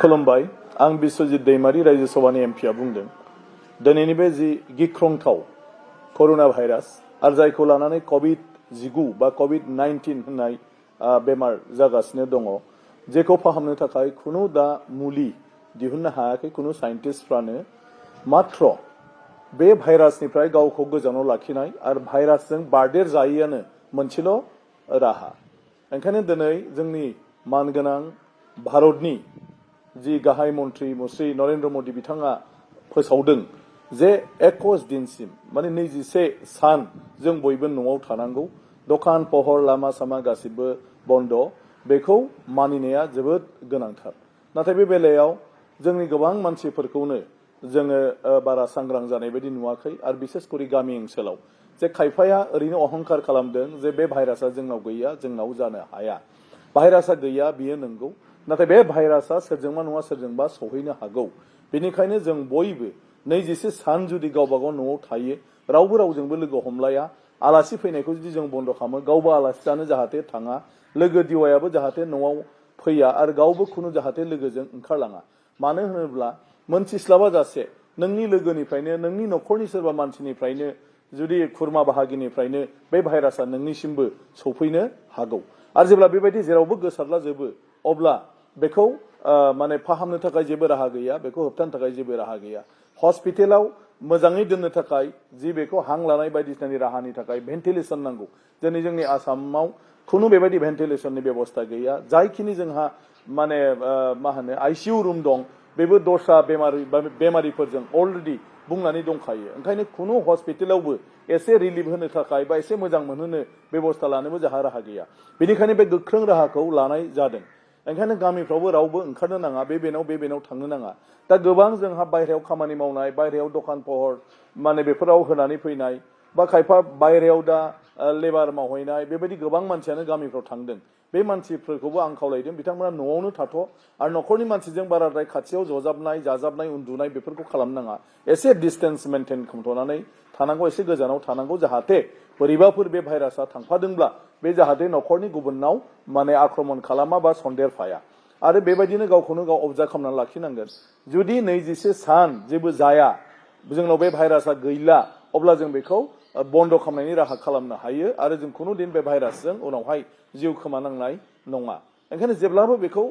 खुलुमबाय आं बिस्वजित दैमारी राज्य सभानि एमपीआ बुंदों दिनैनि बे जि गिख्रंथाव करोना भाइरास आरो जायखौ लानानै COVID-19 बा COVID-19 होननाय बेमार जागासिनो दङ जेखौ फाहामनो थाखाय खुनु दा मुलि दिहुननो हायाखै खुनु साइन्टिस्टफ्रानो मात्र बे भाइरासनिफ्राय गावखौ गोजानाव लाखिनाय आरो भाइरासजों बारदेर जायैआनो मोनसेल' राहा ओंखायनो दिनै जोंनि मानगोनां भारतनि जि गाहाय मन्त्रि श्री नरेन्द्र मोदी बिथाङा फोसावदों जे 21 दिनसिम माने 21 सान जों बयबो न'आव थानांगौ दखान पहर लामा सामा गासिबो बन्द बेखौ मानिनाया जोबोद गोनांथार नाथाय बे बेलायाव जोंनि गोबां मानसिफोरखौनो जोङो बारा सांग्रां जानाय बायदि नुवाखै आरो बिसेसकरि गामि ओनसोलाव जे खायफाया ओरैनो अहंकार खालामदों जे बे भाइरासआ जोंनाव गैया जोंनाव जानो हाया भाइरासआ गैया बियो नंगौ नाथाय बे भाइरासआ सोरजोंबा नङा सोरजोंबा सौहैनो हागौ बेनिखायनो जों बयबो 21 सान जुदि गावबागाव न'आव थायो रावबो रावजोंबो लोगो हमलाया आलासि फैनायखौ जुदि जों बन्द खालामो गावबो आलासि जानो जाहाथे थाङा लोगो दिवायाबो जाहाथे न'आव फैया आरो गावबो खुनु जाहाथे लोगोजों ओंखारलाङा मानो होनोब्ला मोनथिस्लाबा जासे नोंनि लोगोनिफ्रायनो नोंनि न'खरनि सोरबा मानसिनिफ्रायनो जुदि खुरमा बाहागिनिफ्रायनो बे भाइरासआ नोंनिसिमबो सौफैनो हागौ आरो जेब्ला बेबायदि जेरावबो गोसारला जोबो अब्ला बेखौ माने फाहामनो थाखाय जेबो राहा गैया बेखौ होबथानो थाखाय जेबो राहा गैया हस्पिटालाव मोजाङै दोननो थाखाय जि बेखौ हां लानाय बायदिसिनानि राहानि थाखाय भेन्टिलेसन नांगौ दिनै जोंनि आसामाव खुनु बेबायदि भेन्टिलेसननि बेबस्था गैया जायखिनि जोंहा माने मा होनो आईसीयू रुम दं बेबो दस्रा बेमारिफोरजों अलरेडि बुंनानै दंखायो ओंखायनो खुनु हस्पिटालावबो एसे रिलिफ होनो थाखाय बा एसे मोजां मोनहोनो बेबस्था लानोबो जोंहा राहा गैया बेनिखायनो बे गोख्रों राहाखौ लानाय जादों ओंखायनो गामिफ्रावबो रावबो ओंखारनो नाङा बे बेनाव थांनो नाङा दा गोबां जोंहा बायहेरायाव खामानि मावनाय बायहेरायाव दखान पहर माने बेफोराव होनानै फैनाय बा खायफा बायहेरायाव दा लेबार मावहैनाय बेबायदि गोबां मानसियानो गामिफ्राव थांदों बे मानसिफोरखौबो आं खावलायदों बिथांमोना न'आवनो थाथ' आरो न'खरनि मानसिजों बाराद्राय खाथियाव जजाबनाय जाजाबनाय उन्दुनाय बेफोरखौ खालामनाङा एसे डिस्टेन्स मेनटेन खालामथ'नानै थानांगौ एसे गोजानाव थानांगौ जाहाथे बोरैबाफोर बे भाइरासआ थांफादोंब्ला बे जाहाथे न'खरनि गुबुननाव माने आक्रमण खालामा बा सन्देरफाया आरो बेबायदिनो गावखौनो गाव अबजार्भ खालामनानै लाखिनांगोन जुदि 21 सान जेबो जाया जोंनाव बे भाइरासआ गैला अब्ला जों बेखौ बन्द खालामनायनि राहा खालामनो हायो आरो जों खुनु दिन बे भाइरासजों उनावहाय जिउ खोमानांनाय नङा ओंखायनो जेब्लाबो बेखौ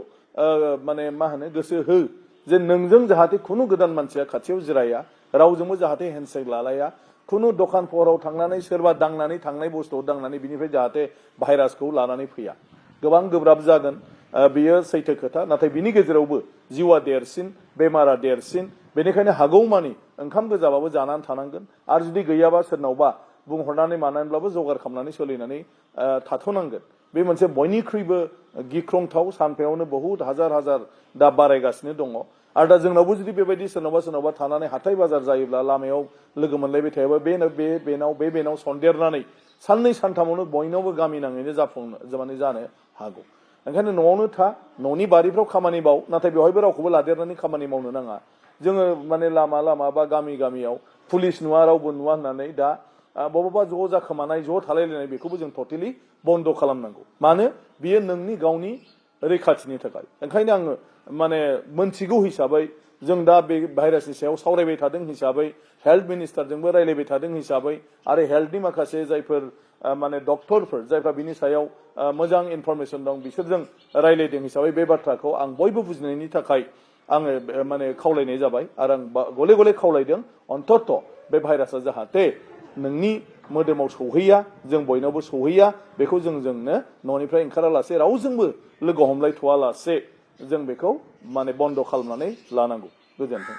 माने मा होनो गोसो हो जे नोंजों जाहाथे खुनु गोदान मानसिया खाथियाव जिराया रावजोंबो जाहाथे हेन्डसेक लालाया खुनु दखान पहराव थांनानै सोरबा दांनानै थांनाय बुस्थुआव दांनानै बिनिफ्राय जाहाथे भाइरासखौ लानानै फैया गोबां गोब्राब जागोन बियो सैथो खोथा नाथाय बिनि गेजेरावबो जिउआ देरसिन बेमारा देरसिन बेनिखायनो हागौमानि ओंखाम गोजाबाबो जानानै थानांगोन आरो जुदि गैयाबा सोरनावबा बुंहरनानै मानानैब्लाबो जगार खालामनानै सोलिनानै थाथ'नांगोन बे मोनसे बयनिख्रुइबो गिख्रंथाव सानफायावनो बहुत हाजार दा बारायगासिनो दङ आरो दा जोंनावबो जुदि बेबायदि सोरनावबा थानानै हाथाय बाजार जायोब्ला लामायाव लोगो मोनलायबाय थायोबा बेनाव सन्देरनानै साननै सानथामावनो बयनावबो गामि नाङैनो माने जानो हागौ ओंखायनो न'आवनो था न'नि बारिफ्राव खामानि माव नाथाय बेवहायबो रावखौबो लादेरनानै खामानि मावनो नाङा जोङो माने लामा बा गामियाव पुलिस नुवा रावबो नुवा होननानै दा बबेबा ज' जाखोमानाय ज' थालायलायनाय बेखौबो जों टटेलि बन्द खालामनांगौ मानो बियो नोंनि गावनि रैखाथिनि थाखाय ओंखायनो आङो माने मोनथिगौ हिसाबै जों दा बे भाइरासनि सायाव सावरायबाय थादों हिसाबै हेल्थ मिनिस्टारजोंबो रायलायबाय थादों हिसाबै आरो हेल्थनि माखासे जायफोर माने डक्टरफोर जायफ्रा बिनि सायाव मोजां इनफरमेसन दं बिसोरजों रायलायदों हिसाबै बे बाथ्राखौ आं बयबो बुजिनायनि थाखाय आङो माने खावलायनाय जाबाय आरो आं गले गले खावलायदों अन्तत बे भाइरासआ जाहाथे नोंनि मोदोमाव सौहैया जों बयनावबो सौहैया बेखौ जोंनो न'निफ्राय ओंखारालासे रावजोंबो लोगो हमलायथ'वालासे जों बेखौ माने बन्द खालामनानै लानांगौ गोजोन्थों